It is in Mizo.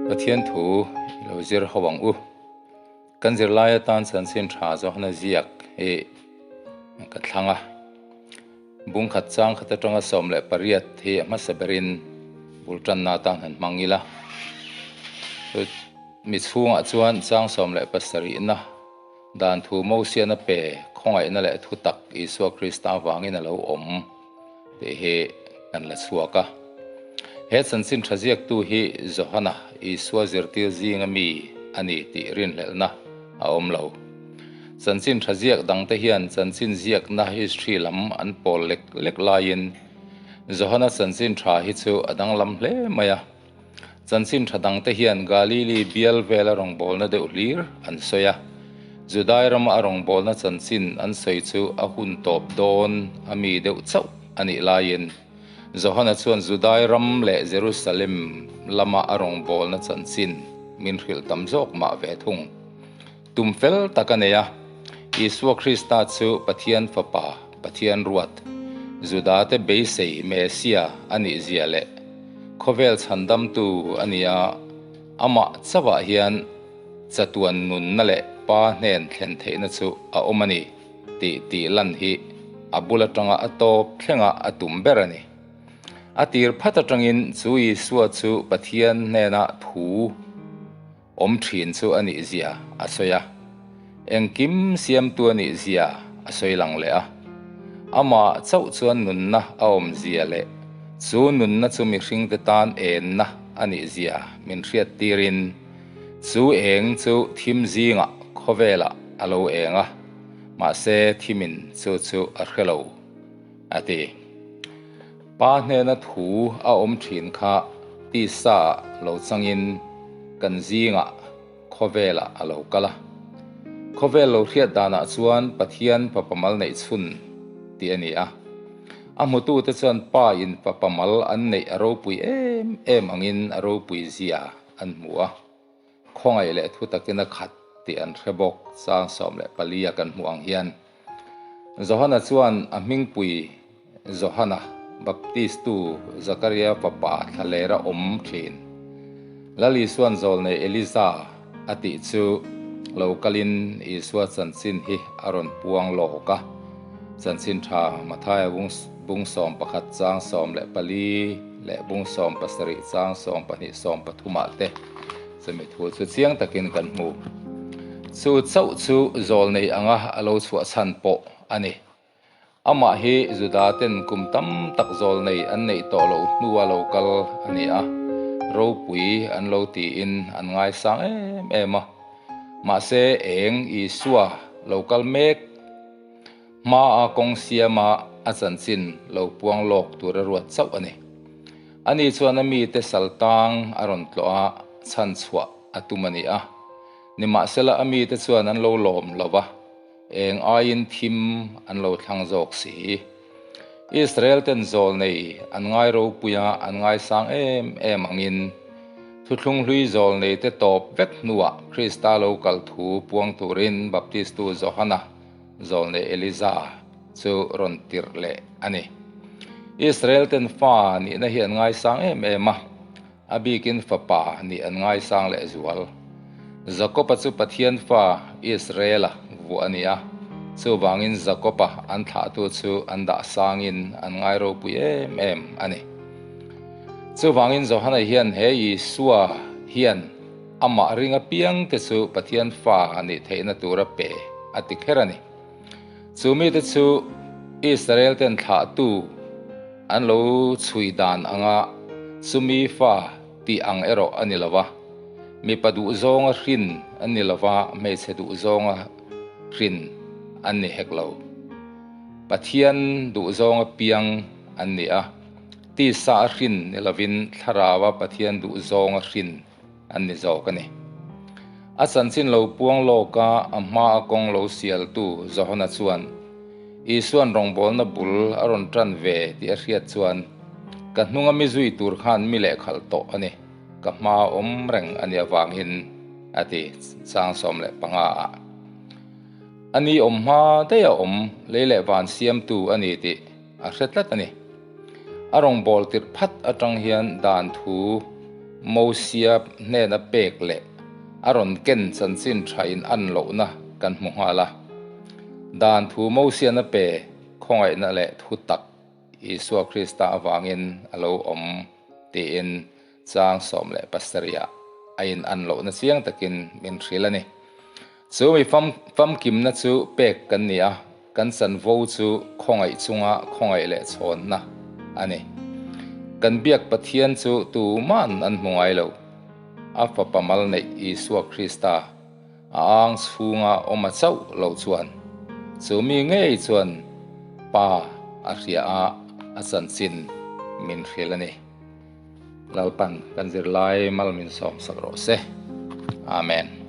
Pathian thu i lo zir ho ang u. Kan zirlai atan chanchin tha zawhna ziak hi ka thlang a. Bung khat chang khat atanga 18 hi a hmasa berin bul tanna atan han hmang ila. Mi chhungah chuan chang 17na dan thu Mosiana pe khawngaihna leh thu tak Isua Krista avangin a lo awm tih hi kan la chhuak a. He chanchin tha ziaktu hi Johana Isua zirtir zinga mi a ni tih rinhlelhna a awm lo. Chanchin tha ziak dangte hian chanchin ziakna history lam an pawl lek lek laiin Johana chanchin tha hi chu a danglam hle mai a. Chanchin tha dangte hian Galili bial vela rawngbawlna deuh hlir an sawi a. Judai rama a rawngbawlna chanchin an sawi chu a hun tawp dawn a mi deuh chauh a nih laiin Johana chuan Judai ram leh Jerusalem lama a rawngbawlna chanchin min hrilh tam zawk mah ve thung. Tum fel tak a nei a, Isua Krista chu Pathian Fapa, Pathian ruat, Judate beisei Messia a nih zia leh khawvel chhandamtu a ni a, amah chauhah hian chatuan nunna leh Pa hnen thlen theihna chu a awm a ni tih tih lan hi a bul atanga a tawp thlenga a tum ber a ni. A tir phat atangin chu Isua chu Pathian hnena thu awm thin chu a nih zia a sawi a, engkim siamtu a nih zia a sawi lang leh a. Amah chauh chuan nunna a awm zia leh chu nunna chu mihringte tan enna a nih zia min hriat tirin chu eng chu thim zingah khawvelah a lo eng a, mahse thimin chu chu a hre lo a ti. Pa hnena thu a awm thin kha tisa ah lo changin kan zingah khawvelah a lo kal a. Khawvel lo hriat danah chuan Pathian fapa mal neih chhun tih a ni a. A hmutute chuan Pa in fapa mal an neih a ropui em em angin a ropui zia an hmu a. Khawngaih leh thu takin a khat tih an hre bawk chang 14 a kan hmuh ang hian. Johana chuan a hmingpui Johana Baptistu Zakaria fapa thlalera awm thin. Lal Isuan zawlnei Eliza a tih chu lo kalin Isua chanchin hi a rawn puang lawk a. Chanchin tha Mathaia bung 11 chang 14 leh bung 17 chang 12 13 ah te Chumi thu chu chiang takin kan hmu. Chu chauh chu zawl nei anga a lo chhuah chhan pawh a ni. Amah hi Juda ten kum tam tak zawl nei an neih tawh loh hnua lo kal a ni a, ropui an lo tiin an ngaisang em em a. Mahse eng Isua lo kal mek hmaa kawng siama a chanchin lo puang lawk tur a ruat chauh a ni. Ani chuan a mite sal tang a rawn tlawh a, chhan chhuah a tum a ni a. Nimahsela a mite chuan an lo lawm lo va, eng aiin thim an lo thlang zawk si. Israel ten zawl nei an ngai ropui a, an ngaisang em em angin, thuthlung hlui zawl nei te tawp vek hnuah Krista lo kal thu puang turin Baptistu Johana zawl nei Eliza chu rawn tirh leh a ni. Israel ten fa nihna hi an ngaisang em em a, a bikin fapa nih an ngaisang leh zual. Jakoba chu Pathian fa Israela vuah a ni a, chuvangin Jakoba an thlahtu chu an dah sangin an ngai ropui em em a ni. Chuvangin Johana hian he Isua hian amah ring apiang te chu Pathian fa nih theihna tura pe a ti kher a ni. Chu mite chu Israel ten thlahtu an lo chhui dan anga chumi fa tih ang erawh a ni lo va, mipa duh zawnga hrin an ni lo va, hmeichhe duh zawnga hrin an ni hek lo. Pathian duh zawnga piang an ni a, tisa a hrin ni lovin thlaraua Pathian duh zawnga hrin an ni zawk a ni. A chanchin lo puang lawka a hma a kawng lo sialtu Johana chuan Isuan rawngbawlna bul a rawn tan ve tih a hriat chuan ka hnunga mi zui tur khan mi lehkhalh tawh a ni, ka hma awm reng a nih avangin a ti chang 15 ah. Ani awm hma daih a awm lei leh van siamtu a ni tih a hre tlat a ni. A rawngbâwl tirh phat aṭang hian dan thu Mosia hnena pek leh a rawn ken chanchin tha in an lohna kan hmu nghal a. Dan thu Mosian a pe khawngaihna leh thu tak Isua Krista avangin a lo awm tiin chang 17 ah a in an lohna chiang takin min hrilh a ni. Chu mi famkimna chu pek kan ni a, kan chanvo chu khawngaih chunga khawngaih leh chhawnna a ni. Kan biak Pathian chu tuman an hmu ngai lo. A fapa mal neih Isua Krista a ang chhunga awm a chauh lo chuan chu mi ngei chuan Pa a hria a, a chanchin min hrilh a ni. Lalpan kan zirlai mal min sawmsak rawh se. Amen.